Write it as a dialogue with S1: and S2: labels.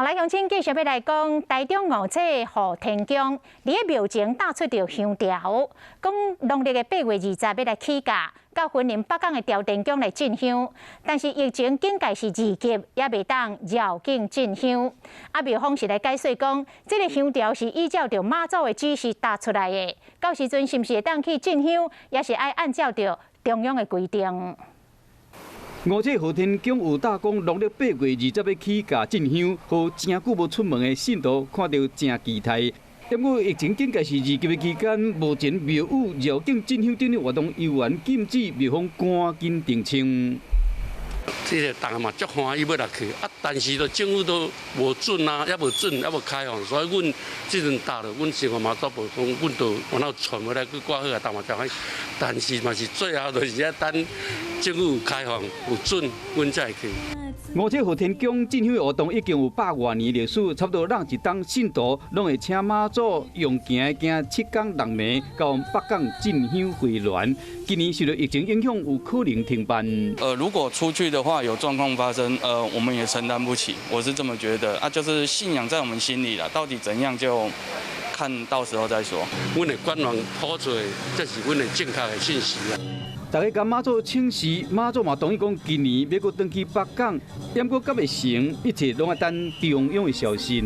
S1: 好來，鄉親繼續欲來講，台中五股昊天宮，佇咧廟前搭出著香柱，講農曆的8月20欲來起駕，到雲林北港的朝天宮來進香，但是疫情警戒是二級，也袂當繞境進香。啊，廟方是來解說講，這个香柱是依照著媽祖的指示搭出來的，到時陣是毋是會當去進香，也是愛按照著中央的規定。
S2: 五股昊天宮有搭講，農曆8月20欲起駕進香，予誠久無出門的信徒看著誠期待。不過疫情警戒是二級的期間，目前廟宇繞境進香等的活動猶原禁止，廟方趕緊澄清。
S3: 這个大家嘛足歡喜欲來去，啊，但是都政府都無准啊，猶無准，猶無開放，所以阮這陣搭了，阮生活媽祖婆講，阮都然後傳回來去掛好啊，大嘛就歡喜。但是嘛是最後就是愛等政府有開放有准，阮才會去。
S2: 五股昊天宮進香活動已經有百外年歷史，差不多每一冬信徒攏會請媽祖用行的行7工6暝到北港進香回鑾。今年受到疫情影響，有可能停辦。
S4: 如果出去的話有狀況發生，我們也承擔不起，我是這麼覺得啊，就是信仰在我們心裡啦，到底怎樣就看到時候再說。
S3: 阮的官網鋪出來，這是阮的正確的信息啊。
S2: 大家共媽祖請示，媽祖嘛同意講，今年欲閣轉去北港，毋過敢會成，一切攏愛等中央的消息。